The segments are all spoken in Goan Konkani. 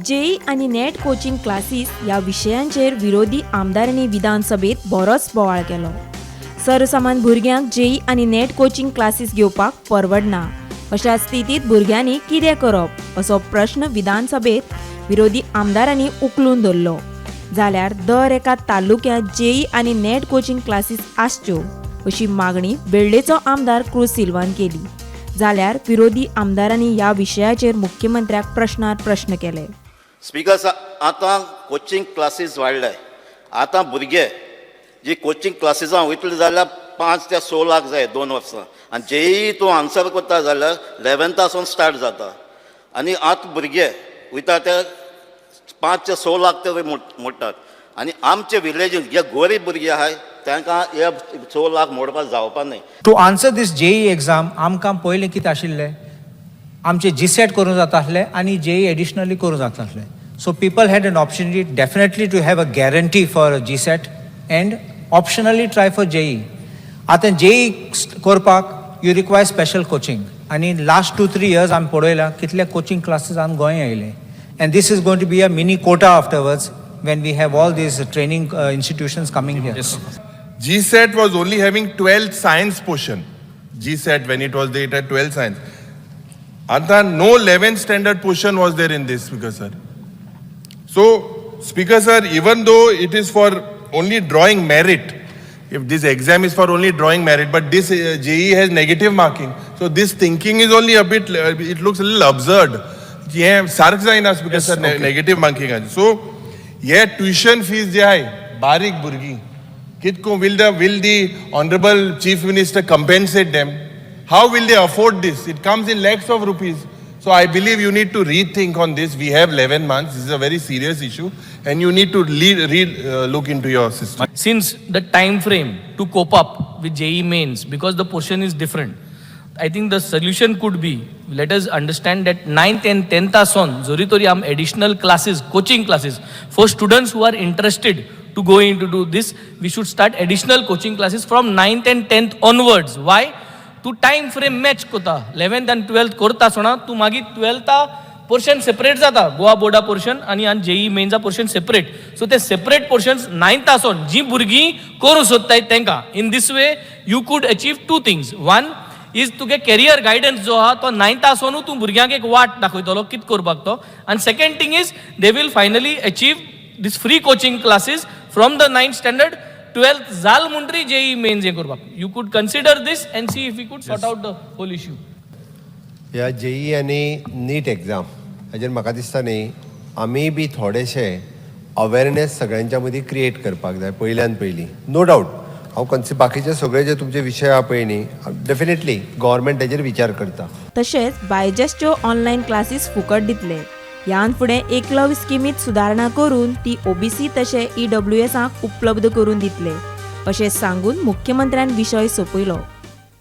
जेई आनी नेट कोचिंग क्लासीस ह्या विशयांचेर विरोधी आमदारांनी विधानसभेत बरोच बोवाळ केलो. सरसामान भुरग्यांक जेई आनी नेट कोचिंग क्लासीस घेवपाक परवडना. अशा स्थितीत भुरग्यांनी कितें करप असो प्रश्न विधानसभेत विरोधी आमदारांनी उखलून धरलो. जाल्यार दर एका तालुक्यांत जेई आनी नेट कोचिंग क्लासीस आसच्यो अशी मागणी वेळ्ळेचो आमदार क्रूज सिल्वान केली. जाल्यार विरोधी आमदारांनी ह्या विशयाचेर मुख्यमंत्र्याक प्रश्नार प्रश्न केले. स्पिकर सर, आतां कोचिंग क्लासीस वाडले. आतां भुरगे जी कोचिंग क्लासीसां वयतले जाल्यार 5 ते 6 लाख जाय 2 वर्सां आनी जेई तूं आन्सर करता जाल्यार 11थासून स्टार्ट जाता आनी आतां भुरगे वयता ते 5 ते 6 लाख ते मोडटात आनी आमचे विलेजीन जे गोरीब भुरगे आहाय तांकां हे 6 लाख मोडपाक जावपा न्हय. To answer this JEE exam, आमकां पयलें कितें आशिल्लें, आमचें जीसॅट करूंक जाता आसलें आनी जेई एडिशनली करूंक जाता आसलें. So people had an opportunity definitely to have a guarantee for GSET and optionally try for JEE. आतां जेई करपाक you require special coaching आनी लास्ट 2-3 इयर्स आमी पळयलां कितले कोचिंग क्लासीस आमी गोंय आयले and this is going to be a mini quota afterwards when we have all these training institutions coming here. GSET was only having 12th science portion. GSET, when it was there, it had 12 science. आता no 11th standard portion was there in this, Speaker sir. So, Speaker sir, even though it is for only drawing merit, if this exam is for only drawing merit, but this JEE has negative marking. So this thinking is only a bit, it looks a little absurd. हे सारक जायना, Speaker sir, negative marking. So, हे ट्युशन फीज जे आहे बारीक भुरगीं कितको will the honourable Chief Minister compensate them? How will they afford this? It comes in lakhs of rupees. So I believe you need to rethink on this. We have 11 months. This is a very serious issue, and you need to look into your system. Since the time frame to cope up with JEE Mains, because the portion is different, I think the solution could be, let us understand that 9th and 10th आसोन जरी तरी आम additional classes, coaching classes for students who are interested to go into do this, we should start additional coaching classes from 9th and 10th onwards. Why? तूं टायम फ्रेम मॅच करता. 11th आनी 12th करता आसतना तूं मागीर 12था पोर्शन सेपरेट जाता, गोवा बोर्डा पोर्शन आनी आनी जेई मेन्सा पोर्शन सेपरेट. सो ते सेपरेट पोर्शन्स नायन्थ आसोन जी भुरगीं करूंक सोदताय तांकां, in this way you could achieve two things. One is तुगे कॅरियर गायडन्स जो आहा तो नायन्थ आसोनू तूं भुरग्यांक एक वाट दाखयतलो कितें करपाक तो आनी second thing is they will finally achieve this free coaching classes from the ninth standard. 12th जाल म्हणटरी जेई मेन्स हें करपाक you could consider this and see if you could sort out the whole issue. ह्या जेई आनी नीट एग्जाम हाजेर म्हाका दिसता न्ही, आमी बी थोडेशे अवेरनेस सगळ्यांच्या मदीं क्रिएट करपाक जाय पयल्यान पयलीं. नो डावट, हांव कन्सि बाकीचे सगळे जे तुमचे विशय आहा पळय न्ही, डेफिनेटली गव्हर्मेंट तेजेर विचार करता. तशेंच बायजसच्यो ऑनलायन क्लासीस फुकट दितले. ह्यान फुडें एकलव्य स्किमीत सुदारणा करून ती ओबीसी तशें ईडब्ल्यूएसाक उपलब्ध करून दितले अशें सांगून मुख्यमंत्र्यान विशय सोंपयलो.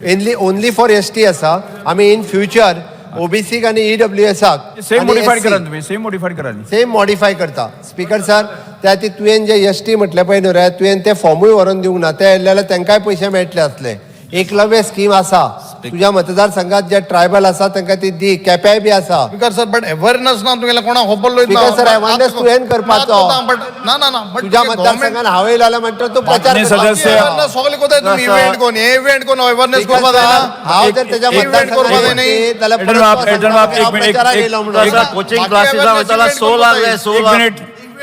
ओनली ओनली फॉर एसटी आसा. आमी इन फ्युचर ओबीसीक आनी ईडब्ल्यूएसाक सेम मॉडिफाईड करा तुम्ही, सेम मॉडिफाईड करा. सेम मॉडिफाय करता, स्पीकर सर. त्या खातीर तुवें जे एसटी म्हटलें पळय न्हू रे, तुवें ते फॉर्मूय व्हरोन दिवंक ना. ते येयल्ले जाल्यार तांकांय पयशे मेळटले आसले. एकलव्य स्कीम आसा, तुज्या मतदारसंघात जे ट्रायबल आसा तांकां ती दी. केप्याय बी आसा. स्पीकर सर, बट अवेअरनेस ना तुगेले कोणाक खबर. स्पीकर सर, awareness तुवें करपाचो. बट ना ना ना, बट तुज्या मतदारसंघात हांव येयलो जाल्यार म्हणटा तूं प्रचार माननीय करपाचो. सदस्य. सगळे कोताय तुम्ही इव्हेंट कोण, हे इव्हेंट कोण अवेअरनेस करपा जाय. हांव जर तेज्या इव्हेंट करपा जाय न्ही. मतदारसंघात जाल्यार एल्टन बाब, एल्टन बाब, एक मिनिट, प्रचाराक येयलो म्हणून. कोचिंग बाकी क्लासीसां awareness वयताला event 6 lakh जाय, स एक lakh. Minute.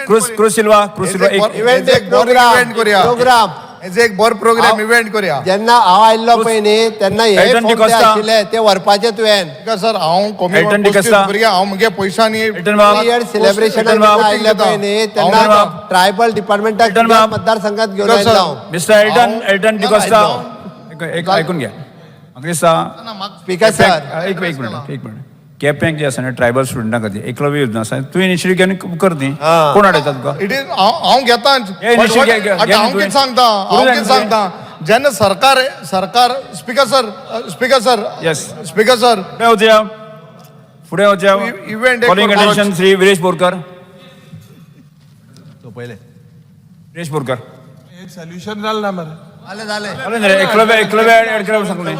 Cruise cruise Silva, cruise Silva, एक इव्हेंट एक बरो प्रोग्राम इव्हेंट करूया. प्रोग्राम. हेजे एक बरो प्रोग्राम इव्हेंट करूया. जेन्ना हांव आयल्लो पळय न्ही, तेन्ना हे एल्टन फॉर्म ते डिकोस्टा. आशिल्ले ते व्हरपाचे तुवें. स्पीकर सर, हांव कमी एल्टन डिकोस्टा. भुरगे, हांव मुगे पयशांनी एल्टन बाब. इयर सेलिब्रेशन एल्टन बाब. आयिल्ले पळय न्ही, तेन्ना एल्टन बाब. ट्रायबल डिपार्टमेंटाक एल्टन बाब. मतदारसंघात घेवन सर. आयल्लो हांव. मिस्टर एल्टन, एल्टन डिकोस्टा, एक एक ऐकून घ्या. म्हाका दिसता स्पीकर सर. एक एक मिनिट, एक मिनिट. केप्यांक जे आसा न्ही, ट्रायबल स्टुडंटा खातीर एकलव्य योजना आसा. तुवें इनिशिएटीव घेवन कर न्ही. कोण हाडयता तुका? It is हांव हांव घेता. हे initiative घे- घे- घे हांव न्ही कितें तुवें. सांगता, हांव करूं कितें जाय. सांगता, जेन्ना सरकार सरकार, speaker sir, speaker sir. Yes. Speaker sir. फुडें वचया, फुडें वचया. Event एक कॉलिंग करपाक. अटेन्शन श्री विरेश बोरकर. पयलें. विरेश बोरकर. सोल्युशन जालें ना मरे. जालें, जालें. जालें न्ही रे? एकलव्य, एकलव्य एड करप सांगलें.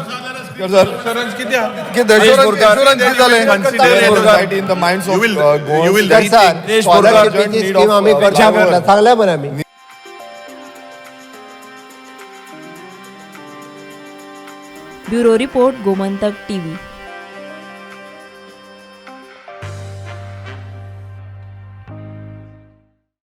इन्शुरन्स कित्याक? इन्शुरन्स जालें. Consider in the minds You will- you will sir, rethink. स्कॉलरशिपीची स्कीम आमी करच्या म्हटल्यार सांगल्या मरे आमी. Bureau report, Gomantak TV.